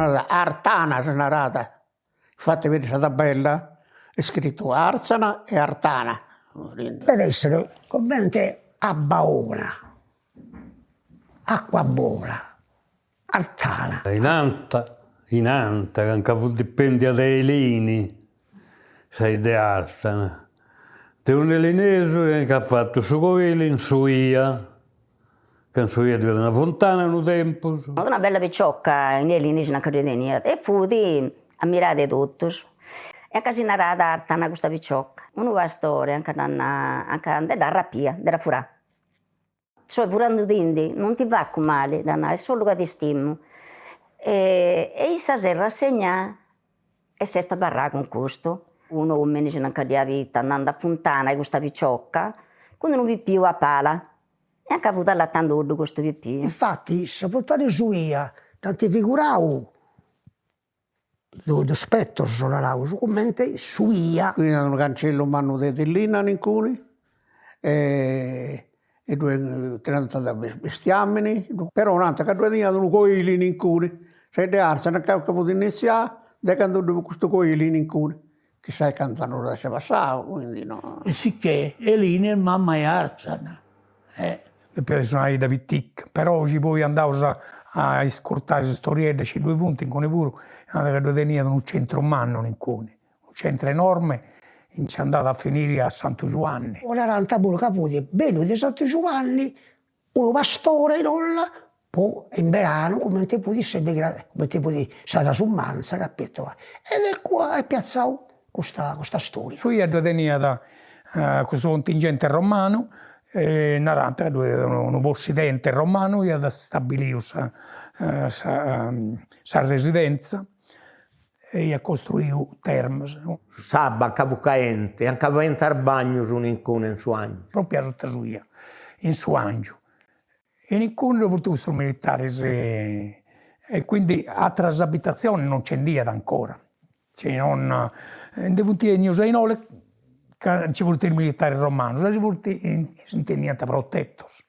narat Artana si narat, infati biri sa tabella est scritu Arzana e Artana. Depet essere comente abba 'ona, acqua bona, Artana. Inanta, inanta, ca nca fut dipendia de Elini, sa 'idda 'e Arzana, de unu elinesu chi nc'at fatu su coili in su 'ia, ca in su 'ia ddu iat una funtana unu tempus. Una bella piciocca in Elini nca ddu teniat e fut ammirada de totus e anca si narat Artana custa piciocca, unu pastore anca dd'at anca nde dd'at rapia, nde dd'at furà. Soi furandudindi, non ti facu mali, dd'at nau, est solu ca ti stimu. E issa s'est rassegnà e s'est abarrà cun custu. Un'omini si nca dd'iat bita andandi a funtana custa piciocca cun unu pipiu a pala e anca fut allatanduddu custu pipiu. Infati sa funtana 'e su 'ia dd'ant figurau Dus petus, naraus, cumenti su 'ia. Teniat unu cancellu mannu de linna nincuni e ddue tirant bestiamini, però nant ca ddue teniat unu coili nincuni, sa 'idda 'e Arzana ca fut inizià de candu ddue fut custu coili nincuni, chissai cant'annus at essi passau, quindi no. E sicchè Elini est mama 'e Arzana e. Depiat essi una 'idda pitica, però chi poi andaus a ascurtai is istorieddas chi ddue funt inguni puru, nant ca ddue teniat unu centru mannu inguni, unu centru enorme nci andat a finiri a Santu Giuanni. O narant puru ca fut benniu de Santu Giuanni unu pastore in Olla po in beranu cumenti fut sempri cumenti fut sa trasumanza capito ed eccu est piazzau custa custa storia. Su 'ia ddue teniat custu contingente romanu e narant ca ddue fiat unu possidente romanu chi iat stabiliu sa sa sa residenza e iat costruiu termas. S'abba anca fut caenti, anca faiant is bagnus nincunu in su 'angiu. Propriu asuta su 'ia, in su 'angiu. E nincunu ddoi funt custus militaris e quindi ateras abitatzionis non nci nd'iat ancora, si non ndi funt 'ennius a innoi ca nci funt is militaris romanus e si funt s'intendiant protetus.